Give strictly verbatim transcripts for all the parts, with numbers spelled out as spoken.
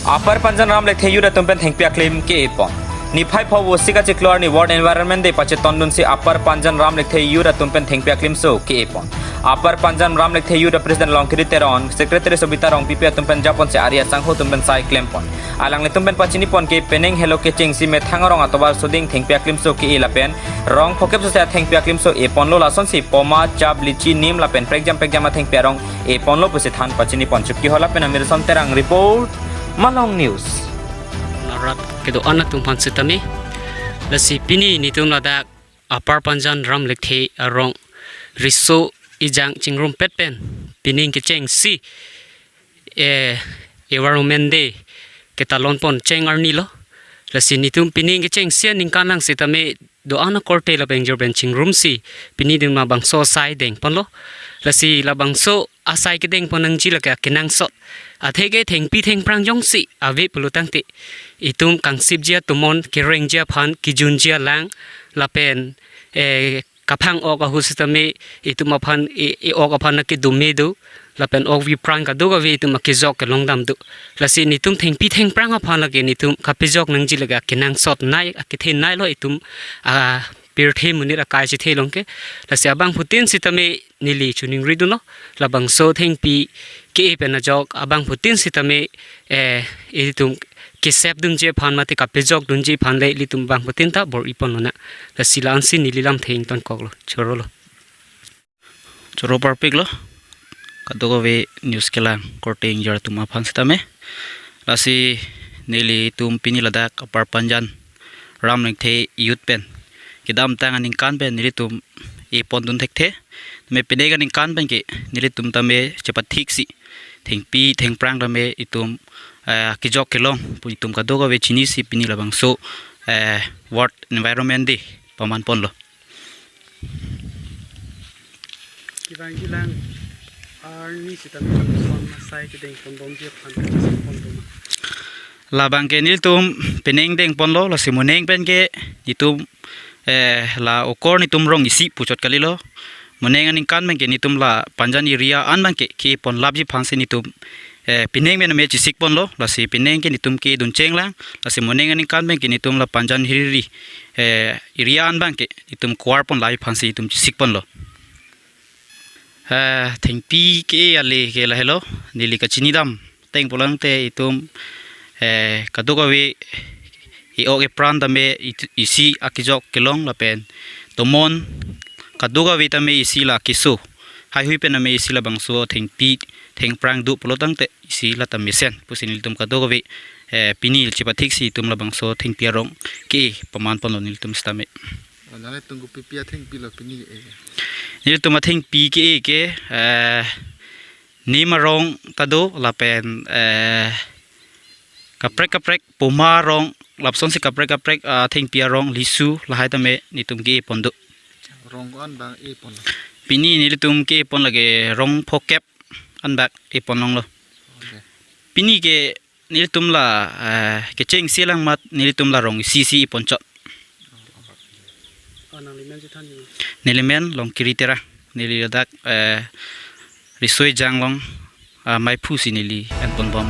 Upper Panjan Ram Lekthe Youth atum pen thengpi aklim ke-e pon. Niphai pho Vosik achiklo arni World Environment Day pachetondunsi Upper Panjan Ram Lekthe Youth atum pen thengpi aklimso ke-e pon. Upper Panjan Ram Lekthe Youth a President Longkiri Teron, Secretary Sobita Rongpipi atum pen japonsi ari asangho atum pen sai klem pon. Alanglitum pen pachini pon ke penang helo kechengsi methang arong atovar soding thengpi aklimso ke-e lapen rong phokep sose athengpi aklimso e ponlo, lasonsi poma, chap, lichi, nim lapen prekjam prekjam athengpi arong e ponlo pusi than pachini pon. Chupki Hola pen Amir Son Terang report, Malong News. Arat kedo-an atum aphan sitame, lasi pini netum ladak Upper Panjan Ram Lekthe arong riso ejang chingrumpet pen pining kechengsi, eh, Environment Day ketalon pon cheng arni lo. Lasi netum pining kechengsi aningkan lang sitame do-an akorte lapen ingjir pen chingrumsi pini netum labangso asai deng ponlo. Lasi labangso asai kedeng pon nangji lake akenangsot. Atheke thengpi thengphrang jongsi ave pulo tangte, itum kangsipji atomon, kerengji aphan, kejunji alang lapen, eh, kaphang-ok ahut sitame itum aphan, e, e-ok aphan akedome do, lapen ok vipran kadokave itum akejok kelong dam do. Lasi netum thengpi thengphrang aphan lake netum kapejok nangji lake akenangsot nei, akethe nei lo itum apirthe monit akai chethe long ke. Lasi abangphutin sitame neli choningri dunlo, labangso thengpi ke-e pen ajok abangphutin sitame, eh, itum kesep dunji aphan mate kapejok dunji aphan le ilitum abangphutin ta bor-i ponlonang. Lasi la-ansi neli lamthe ingtonkoklo, chorolo. Choro parpiklo kadokave news kelang korte ingjir atum aphan sitame. Lasi nelitum pini ladak Upper Panjan Ram Lekthe Youth pen kedamtang aningkan pen nelitum e pondun thekthe. Tame penang aningkan pen ke nelitum tame chepathiksi thengpi thengphrang tame itum, eh, kejok kelong pu itum kadokave chinisi pini labangso, eh, World Environment Day paman ponlo. Kevangji lang arni sitame lapuson asai kedeng pon bomji aphan kachesong pon doma? Labang ke nelitum penang deng ponlo, lasi monang pen ke netum, eh, la okor netum rong isi puchot kalilo. Monang aningkan pen ke netum la Panjan area an abang ke ke pon lapji aphansi netum, eh, penang pen tame chesik ponlo, lasi penang ke netum kedun chenglang, lasi monang aningkan pen ke netum la Panjan hiriri, eh, area an abang ke netum kuar pon lapji aphansi netum chesik ponlo. Eh, thengpi ke-e ale ke lahelo, neli kachini dam teng pulang te itum, eh, kadokave e-ok epran tame it-, isi akejok kelong lapen tomon kadokave tame isi la keso, haihui pen tame isi labangso thengpi thengphrang do pulo tangte isi la tame mesen pusi nelitum kadokave, eh, pini chepathiksi itum labangso thengpi arong ke-e paman ponlo nelitum sitame. Oh, nanglitum kopi pi athengpi lo pini ke-e? Nelitum athengpi ke-e ke, eh, nim arong ta do lapen, eh, kaprek kaprek poma arong lapusonsi kaprek kaprek, ah, thengpi arong lisu lahai tame netum ke-e pon do. Rong ko-an abang e ponlo? Pini nelitum ke-e pon lake rong phokep an abang e pon longlo. Okay. Pini ke nelitum la, eh, kechengsi lang mat nelitum la rong isi isi e ponchot. Oh, nanglimen chethanji ma? Nelimen Longkiri Terang. Neli ladak, eh, riso ejang along, ah, maiphu si neli en pon bom.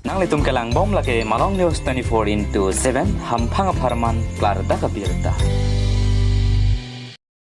Nanglitum kelang bom lake Malong News twenty-four into seven, hamphang apharman klardak abirta.